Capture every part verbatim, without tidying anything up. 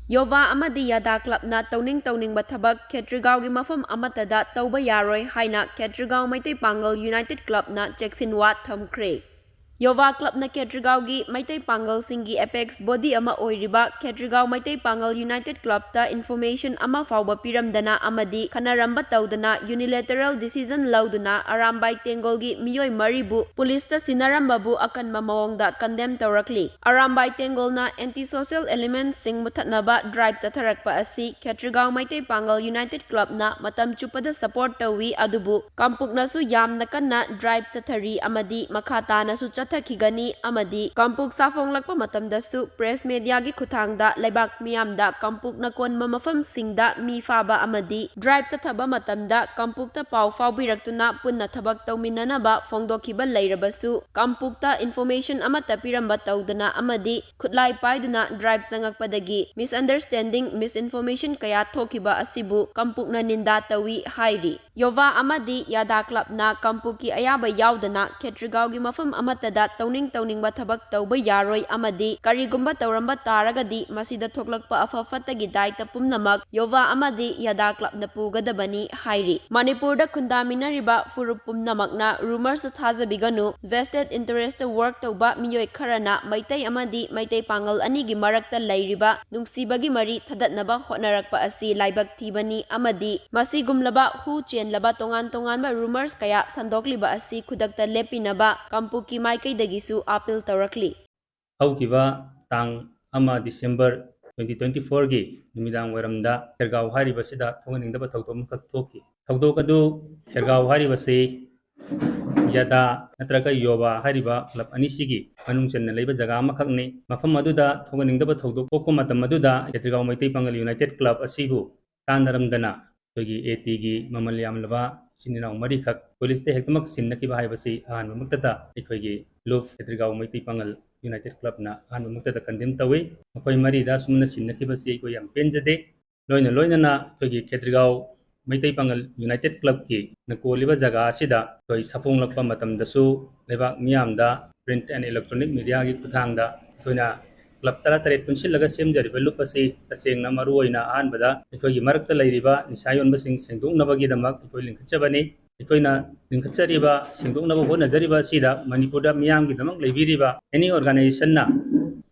ꯌꯣꯚꯥ ꯑꯃꯗꯤ ꯌꯥꯗꯥ ꯀ꯭ꯂꯕꯅ ꯇꯧꯅꯤꯡ ꯇꯧꯅꯤꯡꯕ ꯊꯕꯛ ꯈꯦꯇ꯭ꯔꯤꯒꯥꯎꯒꯤ ꯃꯐꯝ ꯑꯃꯠꯇꯗ ꯇꯧꯕ ꯌꯥꯔꯣꯏ ꯍꯥꯏꯅ ꯈꯦꯇ꯭ꯔꯤꯒꯥꯎ ꯃꯩꯇꯩ ꯄꯥꯡꯒꯜ ꯌꯨꯅꯥꯏꯇꯦꯗ ꯀ꯭ꯂꯕꯅ ꯆꯦꯛꯁꯤꯟꯋꯥ ꯊꯝꯈ꯭ꯔꯦ꯫ ꯌꯣꯚꯥ ꯀ꯭ꯂꯕꯅ ꯈꯦꯇ꯭ꯔꯤꯒꯥꯎꯒꯤ ꯃꯩꯇꯩ ꯄꯥꯡꯒꯜꯁꯤꯡꯒꯤ ꯑꯦꯄꯦꯛꯁ ꯕꯣꯗꯤ ꯑꯃ ꯑꯣꯏꯔꯤꯕ ꯈꯦꯇ꯭ꯔꯤꯒꯥꯎ ꯃꯩꯇꯩ ꯄꯥꯡꯒꯜ ꯌꯨꯅꯥꯏꯇꯦꯗ ꯀ꯭ꯂꯕꯇ ꯏꯟꯐꯣꯔꯃꯦꯁꯟ ꯑꯃ ꯐꯥꯎꯕ ꯄꯤꯔꯝꯗꯅ ꯑꯃꯗꯤ ꯈꯟꯅꯔꯝꯕ ꯇꯧꯗꯅ ꯌꯨꯅꯤꯂꯦꯇꯔꯦꯜ ꯗꯤꯁꯤꯖꯟ ꯂꯧꯗꯨꯅ ꯑꯔꯥꯝꯕꯥꯏ ꯇꯦꯡꯒꯣꯜꯒꯤ ꯃꯤꯑꯣꯏ ꯃꯔꯤꯕꯨ ꯄꯨꯂꯤꯁꯇ ꯁꯤꯟꯅꯔꯝꯕꯕꯨ ꯑꯀꯟꯕ ꯃꯑꯣꯡꯗ condemn ꯇꯧꯔꯛꯂꯤ꯫ Arambai ꯇꯦꯡꯒꯣꯜꯅ anti social ꯑꯦꯂꯤꯃꯦꯟꯠꯁꯤꯡ ꯃꯨꯊꯠꯅꯕ drive ꯆꯠꯊꯔꯛꯄ ꯑꯁꯤ ꯈꯦꯇ꯭ꯔꯤꯒꯥꯎ ꯃꯩꯇꯩ ꯄꯥꯡꯒꯜ ꯌꯨꯅꯥꯏꯇꯦꯗ ꯀ꯭ꯂꯕꯅ ꯃꯇꯝ ꯆꯨꯞꯄꯗ ꯁꯄꯣꯔꯠ ꯇꯧꯏ, ꯑꯗꯨꯕꯨ ꯀꯥꯡꯄꯣꯛꯅꯁꯨ ꯌꯥꯝꯅ ꯀꯟꯅ ꯗ꯭ꯔꯥꯏꯚ ꯆꯠꯊꯔꯤ ꯑꯃꯗꯤ ꯃꯈꯥ ꯇꯥꯅꯁꯨ ꯆꯠꯊꯈꯤꯒꯅꯤ ꯑꯃꯗꯤ ꯀꯥꯡꯄꯣꯛ ꯁꯥꯐꯣꯡꯂꯛꯄ ꯃꯇꯝꯗꯁꯨ ꯄ꯭ꯔꯦꯁ ꯃꯦꯗꯤꯌꯥꯒꯤ ꯈꯨꯠꯊꯥꯡꯗ ꯂꯩꯕꯥꯛ ꯃꯤꯌꯥꯝꯗ ꯀꯥꯡꯄꯣꯛꯅ ꯀꯣꯟꯕ ꯃꯐꯝꯁꯤꯡꯗ ꯃꯤ ꯐꯥꯕ ꯑꯃꯗꯤ ꯗ꯭ꯔꯥꯏꯚ ꯆꯠꯊꯕ ꯃꯇꯝꯗ ꯀꯥꯡꯄꯣꯛꯇ ꯄꯥꯎ ꯐꯥꯎꯕꯤꯔꯛꯇꯨꯅ ꯄꯨꯟꯅ ꯊꯕꯛ ꯇꯧꯃꯤꯟꯅꯅꯕ ꯐꯣꯡꯗꯣꯛꯈꯤꯕ ꯂꯩꯔꯕꯁꯨ ꯀꯥꯡꯄꯣꯛꯇ ꯏꯟꯐꯣꯔꯃꯦꯁꯟ ꯑꯃꯠꯇ ꯄꯤꯔꯝꯕ ꯇꯧꯗꯅ ꯑꯃꯗꯤ ꯈꯨꯠꯂꯥꯏ ꯄꯥꯏꯗꯨꯅ ꯗ꯭ꯔꯥꯏꯚ ꯆꯪꯉꯛꯄꯗꯒꯤ ꯃꯤꯁꯑꯟꯗꯔꯁ꯭ꯇꯦꯟꯗꯤꯡ, ꯃꯤꯁꯏꯟꯐꯣꯔꯃꯦꯁꯟ ꯀꯌꯥ ꯊꯣꯛꯈꯤꯕ ꯑꯁꯤꯕꯨ ꯀꯥꯡꯄꯣꯛꯅ ꯅꯤꯟꯗꯥ ꯇꯧꯏ ꯍꯥꯏꯔꯤ꯫ ꯌꯣꯚꯥ ꯑꯃꯗꯤ ꯌꯥꯗꯥ ꯀ꯭ꯂꯕꯅ ꯀꯥꯡꯄꯣꯛꯀꯤ ꯑꯌꯥꯕ ꯌꯥꯎꯗꯅ ꯈꯦꯇ꯭ꯔꯤꯒꯥꯎꯒꯤ ꯃꯐꯝ ꯑꯃꯠꯇꯗ ꯇꯧꯅꯤꯡ ꯇꯧꯅꯤꯡꯕ ꯊꯕꯛ ꯇꯧꯕ ꯌꯥꯔꯣꯏ ꯑꯃꯗꯤ ꯀꯔꯤꯒꯨꯝꯕ ꯇꯧꯔꯝꯕ ꯇꯥꯔꯒꯗꯤ ꯃꯁꯤꯗ ꯊꯣꯛꯂꯛꯄ ꯑꯐ ꯐꯠꯇꯒꯤ ꯗꯥꯏꯇ ꯄꯨꯝꯅꯃꯛ ꯌꯣꯚꯥ ꯑꯃꯗꯤ ꯌꯥꯗꯥ ꯀ꯭ꯂꯕꯅ ꯄꯨꯒꯗꯕꯅꯤ ꯍꯥꯏꯔꯤ꯫ ꯃꯅꯤꯄꯨꯔꯗ ꯈꯨꯟꯗꯥꯃꯤꯟꯅꯔꯤꯕ ꯐꯨꯔꯨꯞ ꯄꯨꯝꯅꯃꯛꯅ ꯔꯨꯃꯔꯁꯇ ꯊꯥꯖꯕꯤꯒꯅꯨ꯫ ꯚꯦꯁꯇꯦꯗ ꯏꯟꯇꯔꯦꯁꯇ ꯋꯥꯔꯛ ꯇꯧꯕ ꯃꯤꯑꯣꯏ ꯈꯔꯅ ꯃꯩꯇꯩ ꯑꯃꯗꯤ ꯃꯩꯇꯩ ꯄꯥꯡꯒꯜ ꯑꯅꯤꯒꯤ ꯃꯔꯛꯇ ꯂꯩꯔꯤꯕ ꯅꯨꯡꯁꯤꯕꯒꯤ ꯃꯔꯤ ꯊꯗꯠꯅꯕ ꯍꯣꯠꯅꯔꯛꯄ ꯑꯁꯤ ꯂꯥꯏꯕꯛ ꯊꯤꯕꯅꯤ ꯑꯃꯗꯤ ꯃꯁꯤꯒꯨꯝꯂꯕ ꯍꯨ ꯆꯦꯟꯂꯕ ꯇꯣꯉꯥꯟ ꯇꯣꯉꯥꯟꯕ ꯔꯨꯃꯔꯁ ꯀꯌꯥ ꯁꯟꯗꯣꯛꯂꯤꯕ ꯑꯁꯤ ꯈꯨꯗꯛꯇ ꯂꯦꯞꯄꯤꯅꯕ ꯀꯥꯡꯄꯣꯛꯀꯤ ꯃꯥꯏꯀꯩꯗꯒꯤꯁꯨ ꯑꯥꯄꯤꯜ ꯇꯧꯔꯛꯂꯤ꯫ ꯍꯧꯈꯤꯕ ꯇꯥꯡ ꯑꯃ ꯗꯤꯁꯦꯝꯕꯔ twenty twenty fourꯒꯤ ꯅꯨꯃꯤꯗꯥꯡ ꯋꯥꯏꯔꯝꯗ ꯈꯦꯔꯒꯥꯎ ꯍꯥꯏꯔꯤꯕꯁꯤꯗ ꯊꯣꯛꯍꯟꯅꯤꯡꯗꯕ ꯊꯧꯗꯣꯛ ꯑꯃꯈꯛ ꯊꯣꯛꯈꯤ꯫ ꯊꯧꯗꯣꯛ ꯑꯗꯨ ꯈꯦꯔꯒꯥꯎ ꯍꯥꯏꯔꯤꯕꯁꯤ ꯌꯥꯗꯥ ꯅꯠꯇ꯭ꯔꯒ ꯌꯣꯕꯥ ꯍꯥꯏꯔꯤꯕ ꯀ꯭ꯂꯕ ꯑꯅꯤꯁꯤꯒꯤ ꯃꯅꯨꯡ ꯆꯟꯅ ꯂꯩꯕ ꯖꯒꯥ ꯑꯃꯈꯛꯅꯤ꯫ ꯃꯐꯝ ꯑꯗꯨꯗ ꯊꯣꯛꯍꯟꯅꯤꯡꯗꯕ ꯊꯧꯗꯣꯛ ꯊꯣꯛꯄ ꯃꯇꯝ ꯑꯗꯨꯗ ꯈꯦꯇ꯭ꯔꯤꯒꯥꯎ ꯃꯩꯇꯩ ꯄꯥꯡꯒꯜ ꯌꯨꯅꯥꯏꯇꯦꯠ ꯀ꯭ꯂꯕ ꯑꯁꯤꯕꯨ ꯇꯥꯟꯅꯔꯝꯗꯅ ꯑꯩꯈꯣꯏꯒꯤ ꯑꯦ ꯇꯤꯒꯤ ꯃꯃꯜ ꯌꯥꯝꯂꯕ ꯏꯆꯤꯟ ꯏꯅꯥꯎ ꯃꯔꯤꯈꯛ ꯄꯨꯂꯤꯁꯇ ꯍꯦꯛꯇꯃꯛ ꯁꯤꯟꯅꯈꯤꯕ ꯍꯥꯏꯕꯁꯤ ꯑꯍꯥꯟꯕꯃꯛꯇꯗ ꯑꯩꯈꯣꯏꯒꯤ ꯂꯨꯞ ꯈꯦꯇ꯭ꯔꯤꯒꯥꯎ ꯃꯩꯇꯩ ꯄꯥꯡꯒꯜ ꯌꯨꯅꯥꯏꯇꯦꯠ ꯀ꯭ꯂꯕꯅ ꯑꯍꯥꯟꯕꯃꯛꯇꯗ ꯀꯟꯗꯦꯝ ꯇꯧꯏ꯫ ꯃꯈꯣꯏ ꯃꯔꯤꯗ ꯑꯁꯨꯝꯅ ꯁꯤꯟꯅꯈꯤꯕꯁꯤ ꯑꯩꯈꯣꯏ ꯌꯥꯝ ꯄꯦꯟꯖꯗꯦ꯫ ꯂꯣꯏꯅ ꯂꯣꯏꯅꯅ ꯑꯩꯈꯣꯏꯒꯤ ꯈꯦꯇ꯭ꯔꯤꯒꯥꯎ ꯃꯩꯇꯩ ꯄꯥꯡꯒꯜ ꯌꯨꯅꯥꯏꯇꯦꯠ ꯀ꯭ꯂꯕꯀꯤ ꯅ ꯀꯣꯜꯂꯤꯕ ꯖꯒꯥ ꯑꯁꯤꯗ ꯑꯩꯈꯣꯏ ꯁꯥꯐꯣꯡꯂꯛꯄ ꯃꯇꯝꯗꯁꯨ ꯂꯩꯕꯥꯛ ꯃꯤꯌꯥꯝꯗ print and electronic mediaꯒꯤ ꯈꯨꯠꯊꯥꯡꯗ ꯑꯩꯈꯣꯏꯅ ꯀ꯭ꯂꯕ ꯇꯔꯥꯇꯔꯦꯠ ꯄꯨꯟꯁꯤꯜꯂꯒ ꯁꯦꯝꯖꯔꯤꯕ ꯂꯨꯞ ꯑꯁꯤ ꯇꯁꯦꯡꯅ ꯃꯔꯨ ꯑꯣꯏꯅ ꯑꯍꯥꯟꯕꯗ ꯑꯩꯈꯣꯏꯒꯤ ꯃꯔꯛꯇ ꯂꯩꯔꯤꯕ ꯅꯤꯁꯥ ꯌꯣꯟꯕꯁꯤꯡ ꯁꯦꯡꯗꯣꯛꯅꯕꯒꯤꯗꯃꯛ ꯑꯩꯈꯣꯏ ꯂꯤꯡꯈꯠꯆꯕꯅꯤ꯫ ꯑꯩꯈꯣꯏꯅ ꯂꯤꯡꯈꯠꯆꯔꯤꯕ ꯁꯦꯡꯗꯣꯛꯅꯕ ꯍꯣꯠꯅꯖꯔꯤꯕ ꯑꯁꯤꯗ ꯃꯅꯤꯄꯨꯔꯗ ꯃꯤꯌꯥꯝꯒꯤꯗꯃꯛ ꯂꯩꯕꯤꯔꯤꯕ ꯑꯦꯅꯤ ꯑꯣꯔꯒꯅꯥꯏꯖꯦꯁꯟꯅ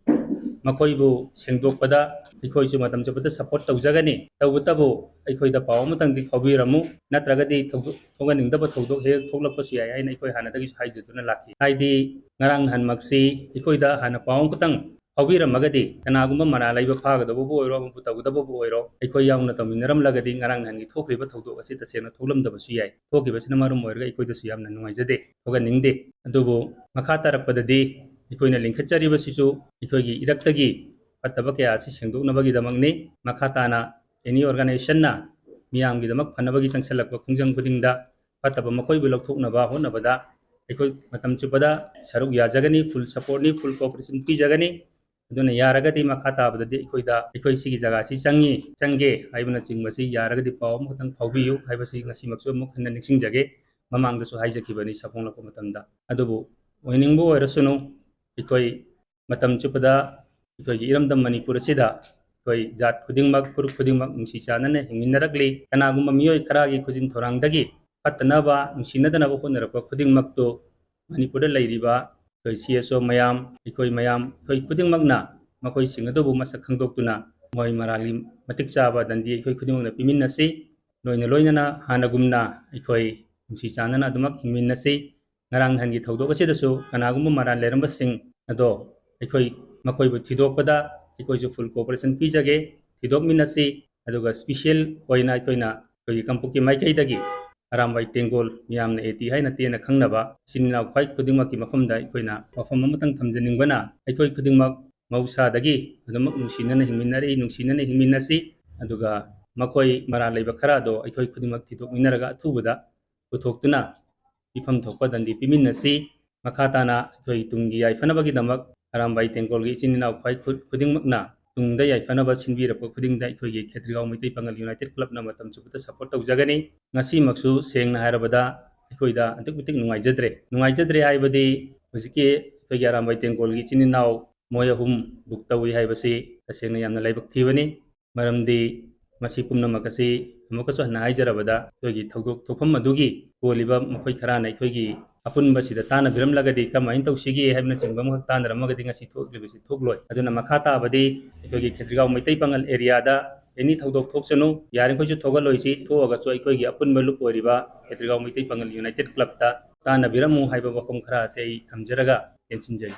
ꯃꯈꯣꯏꯕꯨ ꯁꯦꯡꯗꯣꯛꯄꯗ ꯑꯩꯈꯣꯏꯁꯨ ꯃꯇꯝ ꯆꯨꯞꯄꯗ ꯁꯄꯣꯔꯠ ꯇꯧꯖꯒꯅꯤ꯫ ꯇꯧꯕꯇꯕꯨ ꯑꯩꯈꯣꯏꯗ ꯄꯥꯎ ꯑꯃꯇꯪꯗꯤ ꯐꯥꯎꯕꯤꯔꯝꯃꯨ, ꯅꯠꯇ꯭ꯔꯒꯗꯤ ꯊꯧꯗꯣꯛ ꯊꯣꯛꯍꯟꯅꯤꯡꯗꯕ ꯊꯧꯗꯣꯛ ꯍꯦꯛ ꯊꯣꯛꯂꯛꯄꯁꯨ ꯌꯥꯏ ꯍꯥꯏꯅ ꯑꯩꯈꯣꯏ ꯍꯥꯟꯅꯗꯒꯤꯁꯨ ꯍꯥꯏꯖꯗꯨꯅ ꯂꯥꯛꯈꯤ꯫ ꯍꯥꯏꯗꯤ ꯉꯔꯥꯡ ꯅꯍꯥꯟꯃꯛꯁꯤ ꯑꯩꯈꯣꯏꯗ ꯍꯥꯟꯅ ꯄꯥꯎ ꯑꯃꯈꯛꯇꯪ ꯐꯥꯎꯕꯤꯔꯝꯃꯒꯗꯤ ꯀꯅꯥꯒꯨꯝꯕ ꯃꯔꯥꯜ ꯂꯩꯕ ꯐꯥꯒꯗꯕꯕꯨ ꯑꯣꯏꯔꯣ, ꯑꯃꯕꯨ ꯇꯧꯒꯗꯕꯕꯨ ꯑꯣꯏꯔꯣ, ꯑꯩꯈꯣꯏ ꯌꯥꯎꯅ ꯇꯧꯃꯤꯟꯅꯔꯝꯂꯒꯗꯤ ꯉꯔꯥꯡ ꯅꯍꯥꯟꯒꯤ ꯊꯣꯛꯈ꯭ꯔꯤꯕ ꯊꯧꯗꯣꯛ ꯑꯁꯤ ꯇꯁꯦꯡꯅ ꯊꯣꯛꯂꯝꯗꯕꯁꯨ ꯌꯥꯏ꯫ ꯊꯣꯛꯈꯤꯕꯁꯤꯅ ꯃꯔꯝ ꯑꯣꯏꯔꯒ ꯑꯩꯈꯣꯏꯗꯁꯨ ꯌꯥꯝꯅ ꯅꯨꯡꯉꯥꯏꯖꯗꯦ, ꯊꯣꯛꯍꯟꯅꯤꯡꯗꯦ꯫ ꯑꯗꯨꯕꯨ ꯃꯈꯥ ꯇꯥꯔꯛꯄꯗꯗꯤ ꯑꯩꯈꯣꯏꯅ ꯂꯤꯡꯈꯠꯆꯔꯤꯕꯁꯤꯁꯨ ꯑꯩꯈꯣꯏꯒꯤ ꯏꯔꯛꯇꯒꯤ ꯐꯠꯇꯕ ꯀꯌꯥ ꯑꯁꯤ ꯁꯦꯡꯗꯣꯛꯅꯕꯒꯤꯗꯃꯛꯅꯤ꯫ ꯃꯈꯥ ꯇꯥꯅ ꯑꯦꯅꯤ ꯑꯣꯔꯒꯅꯥꯏꯖꯦꯁꯟꯅ ꯃꯤꯌꯥꯝꯒꯤꯗꯃꯛ ꯐꯅꯕꯒꯤ ꯆꯪꯁꯤꯜꯂꯛꯄ ꯈꯣꯡꯖꯪ ꯈꯨꯗꯤꯡꯗ ꯐꯠꯇꯕ ꯃꯈꯣꯏꯕꯨ ꯂꯧꯊꯣꯛꯅꯕ ꯍꯣꯠꯅꯕꯗ ꯑꯩꯈꯣꯏ ꯃꯇꯝ ꯆꯨꯞꯄꯗ ꯁꯔꯨꯛ ꯌꯥꯖꯒꯅꯤ, ꯐꯨꯜ ꯁꯄꯣꯔꯠꯅꯤ, ꯐꯨꯜ ꯀꯣꯑꯣꯄꯔꯦꯁꯟ ꯄꯤꯖꯒꯅꯤ꯫ ꯑꯗꯨꯅ ꯌꯥꯔꯒꯗꯤ ꯃꯈꯥ ꯇꯥꯕꯗꯗꯤ ꯑꯩꯈꯣꯏꯗ ꯑꯩꯈꯣꯏ ꯁꯤꯒꯤ ꯖꯒꯥꯁꯤ ꯆꯪꯉꯤ, ꯆꯪꯒꯦ ꯍꯥꯏꯕꯅꯆꯤꯡꯕꯁꯤ ꯌꯥꯔꯒꯗꯤ ꯄꯥꯎ ꯑꯃꯈꯛꯇꯪ ꯐꯥꯎꯕꯤꯌꯨ ꯍꯥꯏꯕꯁꯤ ꯉꯁꯤꯃꯛꯁꯨ ꯑꯃꯨꯛ ꯍꯟꯅ ꯅꯤꯡꯁꯤꯡꯖꯒꯦ꯫ ꯃꯃꯥꯡꯗꯁꯨ ꯍꯥꯏꯖꯈꯤꯕꯅꯤ ꯁꯥꯐꯣꯡꯂꯛꯄ ꯃꯇꯝꯗ꯫ ꯑꯗꯨꯕꯨ ꯑꯣꯏꯅꯤꯡꯕ ꯑꯣꯏꯔꯁꯅꯨ, ꯑꯩꯈꯣꯏ ꯃꯇꯝ ꯆꯨꯞꯄꯗ ꯑꯩꯈꯣꯏꯒꯤ ꯏꯔꯝꯗꯝ ꯃꯅꯤꯄꯨꯔ ꯑꯁꯤꯗ ꯑꯩꯈꯣꯏ ꯖꯥꯠ ꯈꯨꯗꯤꯡꯃꯛ, ꯐꯨꯔꯨꯞ ꯈꯨꯗꯤꯡꯃꯛ ꯅꯨꯡꯁꯤ ꯆꯥꯟꯅꯅ ꯍꯤꯡꯃꯤꯟꯅꯔꯛꯂꯤ꯫ ꯀꯅꯥꯒꯨꯝꯕ ꯃꯤꯑꯣꯏ ꯈꯔꯒꯤ ꯈꯨꯖꯤꯟ ꯊꯧꯔꯥꯡꯗꯒꯤ ꯐꯠꯇꯅꯕ, ꯅꯨꯡꯁꯤꯅꯗꯅꯕ ꯍꯣꯠꯅꯔꯛꯄ ꯈꯨꯗꯤꯡꯃꯛꯇꯨ ꯃꯅꯤꯄꯨꯔꯗ ꯂꯩꯔꯤꯕ ꯑꯩꯈꯣꯏ ꯁꯤ ꯑꯦꯁ ꯑꯣ ꯃꯌꯥꯝ, ꯑꯩꯈꯣꯏ ꯃꯌꯥꯝ, ꯑꯩꯈꯣꯏ ꯈꯨꯗꯤꯡꯃꯛꯅ ꯃꯈꯣꯏꯁꯤꯡ ꯑꯗꯨꯕꯨ ꯃꯁꯛ ꯈꯪꯗꯣꯛꯇꯨꯅ ꯃꯣꯏ ꯃꯔꯥꯜꯒꯤ ꯃꯇꯤꯛ ꯆꯥꯕ ꯗꯟꯗꯤ ꯑꯩꯈꯣꯏ ꯈꯨꯗꯤꯡꯃꯛꯅ ꯄꯤꯃꯤꯟꯅꯁꯤ꯫ ꯂꯣꯏꯅ ꯂꯣꯏꯅꯅ ꯍꯥꯟꯅꯒꯨꯝꯅ ꯑꯩꯈꯣꯏ ꯅꯨꯡꯁꯤ ꯆꯥꯟꯅꯅ ꯑꯗꯨꯃꯛ ꯍꯤꯡꯃꯤꯟꯅꯁꯤ꯫ ꯉꯔꯥꯡ ꯅꯍꯥꯟꯒꯤ ꯊꯧꯗꯣꯛ ꯑꯁꯤꯗꯁꯨ ꯀꯅꯥꯒꯨꯝꯕ ꯃꯔꯥꯜ ꯂꯩꯔꯝꯕꯁꯤꯡ ꯑꯗꯣ ꯑꯩꯈꯣꯏ ꯃꯈꯣꯏꯕꯨ ꯊꯤꯗꯣꯛꯄꯗ ꯑꯩꯈꯣꯏꯁꯨ ꯐꯨꯜ ꯀꯣꯑꯣꯄꯔꯦꯁꯟ ꯄꯤꯖꯒꯦ, ꯊꯤꯗꯣꯛꯃꯤꯟꯅꯁꯤ꯫ ꯑꯗꯨꯒ ꯁ꯭ꯄꯤꯁꯦꯜ ꯑꯣꯏꯅ ꯑꯩꯈꯣꯏꯅ ꯑꯩꯈꯣꯏꯒꯤ ꯀꯥꯡꯄꯣꯛꯄꯤ ꯃꯥꯏꯀꯩꯗꯒꯤ ꯑꯔꯥꯝꯕꯥꯏ ꯇꯦꯡꯒꯣꯜ, ꯃꯤꯌꯥꯝꯅ ꯑꯦ ꯇꯤ ꯍꯥꯏꯅ ꯇꯦꯟꯅ ꯈꯪꯅꯕ ꯏꯆꯤꯟ ꯏꯅꯥꯎ ꯈ꯭ꯋꯥꯏ ꯈꯨꯗꯤꯡꯃꯛꯀꯤ ꯃꯐꯝꯗ ꯑꯩꯈꯣꯏꯅ ꯋꯥꯐꯝ ꯑꯃꯇꯪ ꯊꯝꯖꯅꯤꯡꯕꯅ, ꯑꯩꯈꯣꯏ ꯈꯨꯗꯤꯡꯃꯛ ꯃꯍꯧꯁꯥꯗꯒꯤ ꯑꯗꯨꯃꯛ ꯅꯨꯡꯁꯤꯅꯅ ꯍꯤꯡꯃꯤꯟꯅꯔꯛꯏ, ꯅꯨꯡꯁꯤꯅꯅ ꯍꯤꯡꯃꯤꯟꯅꯁꯤ꯫ ꯑꯗꯨꯒ ꯃꯈꯣꯏ ꯃꯔꯥꯜ ꯂꯩꯕ ꯈꯔ ꯑꯗꯣ ꯑꯩꯈꯣꯏ ꯈꯨꯗꯤꯡꯃꯛ ꯊꯤꯗꯣꯛꯃꯤꯟꯅꯔꯒ ꯑꯊꯨꯕꯗ ꯄꯨꯊꯣꯛꯇꯨꯅ ꯄꯤꯐꯝ ꯊꯣꯛꯄ ꯗꯟꯗꯤ ꯄꯤꯃꯤꯟꯅꯁꯤ꯫ ꯃꯈꯥ ꯇꯥꯅ ꯑꯩꯈꯣꯏ ꯇꯨꯡꯒꯤ ꯌꯥꯏꯐꯅꯕꯒꯤꯗꯃꯛ ꯑꯔꯥꯝꯕꯥꯏ ꯇꯦꯡꯒꯣꯜꯒꯤ ꯏꯆꯤꯟ ꯏꯅꯥꯎ ꯈ꯭ꯋꯥꯏ ꯈꯨ-, ꯈꯨꯗꯤꯡꯃꯛꯅ ꯇꯨꯡꯗ ꯌꯥꯏꯐꯅꯕ ꯁꯤꯟꯕꯤꯔꯛꯄ ꯈꯨꯗꯤꯡꯗ ꯑꯩꯈꯣꯏꯒꯤ ꯈꯦꯇ꯭ꯔꯤꯒꯥꯎ ꯃꯩꯇꯩ ꯄꯥꯉꯜ ꯌꯨꯅꯥꯏꯇꯦꯠ ꯀ꯭ꯂꯕꯅ ꯃꯇꯝ ꯆꯨꯞꯄꯗ ꯁꯄꯣꯔꯠ ꯇꯧꯖꯒꯅꯤ꯫ ꯉꯁꯤꯃꯛꯁꯨ ꯁꯦꯡꯅ ꯍꯥꯏꯔꯕꯗ ꯑꯩꯈꯣꯏꯗ ꯑꯗꯨꯛꯀꯤ ꯃꯇꯤꯛ ꯅꯨꯡꯉꯥꯏꯖꯗ꯭ꯔꯦ꯫ ꯅꯨꯡꯉꯥꯏꯖꯗ꯭ꯔꯦ ꯍꯥꯏꯕꯗꯤ ꯍꯧꯖꯤꯛꯀꯤ ꯑꯩꯈꯣꯏꯒꯤ ꯑꯔꯥꯝꯕꯥꯏ ꯇꯦꯡꯒꯣꯜꯒꯤ ꯏꯆꯤꯟ ꯏꯅꯥꯎ ꯃꯣꯏ ꯑꯍꯨꯝ ꯕꯨꯛ ꯇꯧꯏ ꯍꯥꯏꯕꯁꯤ ꯇꯁꯦꯡꯅ ꯌꯥꯝꯅ ꯂꯥꯏꯕꯛ ꯊꯤꯕꯅꯤ꯫ ꯃꯔꯝꯗꯤ ꯃꯁꯤ ꯄꯨꯝꯅꯃꯛ ꯑꯁꯤ ꯑꯃꯨꯛꯀꯁꯨ ꯍꯟꯅ ꯍꯥꯏꯖꯔꯕꯗ, ꯑꯩꯈꯣꯏꯒꯤ ꯊꯧꯗꯣꯛ ꯊꯣꯛꯐꯝ ꯑꯗꯨꯒꯤ ꯀꯣꯜꯂꯤꯕ ꯃꯈꯣꯏ ꯈꯔꯅ ꯑꯩꯈꯣꯏꯒꯤ ꯑꯄꯨꯟꯕꯁꯤꯗ ꯇꯥꯟꯅꯕꯤꯔꯝꯂꯒꯗꯤ ꯀꯃꯥꯏꯅ ꯇꯧꯁꯤꯒꯦ ꯍꯥꯏꯕꯅꯆꯤꯡꯕ ꯑꯃꯈꯛ ꯇꯥꯟꯅꯔꯝꯃꯒꯗꯤ ꯉꯁꯤ ꯊꯣꯛꯂꯤꯕꯁꯤ ꯊꯣꯛꯂꯣꯏ꯫ ꯑꯗꯨꯅ ꯃꯈꯥ ꯇꯥꯕꯗꯤ ꯑꯩꯈꯣꯏꯒꯤ ꯈꯦꯇ꯭ꯔꯤꯒꯥꯎ ꯃꯩꯇꯩ ꯄꯥꯉꯜ ꯑꯦꯔꯤꯌꯥꯗ ꯑꯦꯅꯤ ꯊꯧꯗꯣꯛ ꯊꯣꯛꯁꯅꯨ, ꯌꯥꯔꯤꯈꯣꯏꯁꯨ ꯊꯣꯛꯍꯜꯂꯣꯏꯁꯤ, ꯊꯣꯛꯑꯒꯁꯨ ꯑꯩꯈꯣꯏꯒꯤ ꯑꯄꯨꯟꯕ ꯂꯨꯞ ꯑꯣꯏꯔꯤꯕ ꯈꯦꯇ꯭ꯔꯤꯒꯥꯎ ꯃꯩꯇꯩ ꯄꯥꯉꯜ ꯌꯨꯅꯥꯏꯇꯦꯠ ꯀ꯭ꯂꯕꯇ ꯇꯥꯟꯅꯕꯤꯔꯝꯃꯨ ꯍꯥꯏꯕ ꯋꯥꯐꯝ ꯈꯔ ꯑꯁꯤ ꯑꯩ ꯊꯝꯖꯔꯒ ꯇꯦꯟꯁꯤꯟꯖꯒꯦ꯫